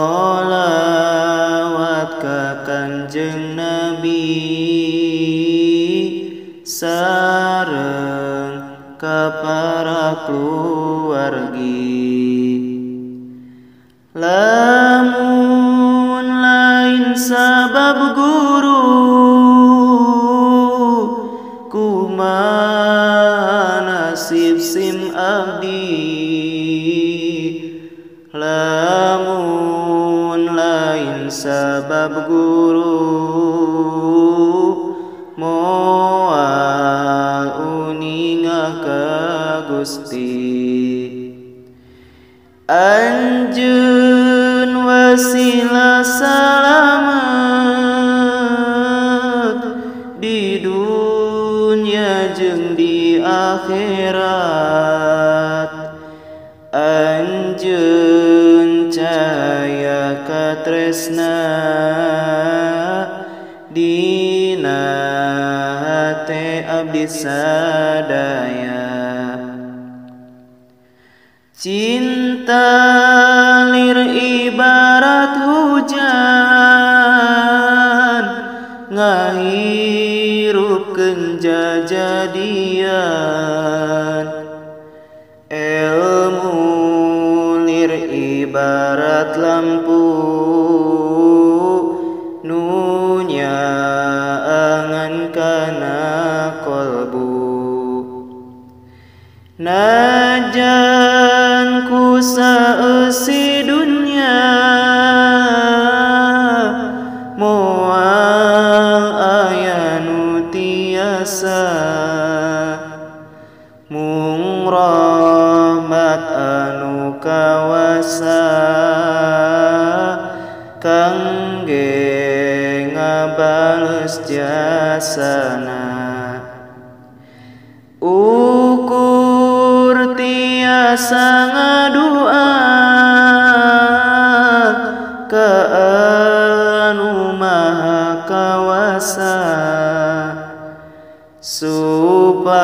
Sholawat ka Kanjeng Nabi sareng ka para keluargi. Lamun lain sabab guru, kumaha nasib sim abdi. Lamun lain sabab guru, moal uninga ka Gusti. Anjeun wasilah salamet di dunya jeung di akhirat. Anjeun caya katresna dina hate abdi sadaya. Cinta lir ibarat hujan, ngahirupkeun jajadian. Ilmu lir ibarat lampu, nu nyaangan kana kolbu. Najan ku saeusi dunya, moal aya nu tiasa. Mung rahmat anu kawasa, kangge ngabales jasana. Ukur tiasa ngadua ka anu maha kawasa, supaya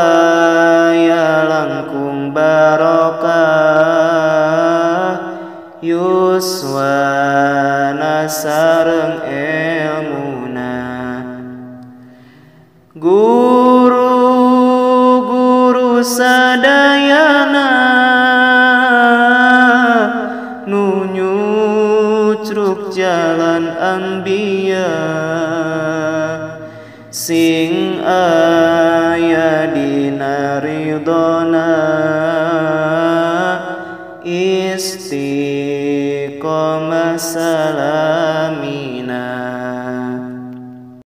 langkung barokah yuswana sareng elmuna. Guru sadayana nu nyucruk jalan anbiya, sing aya dina ridona, istiqomah salamina.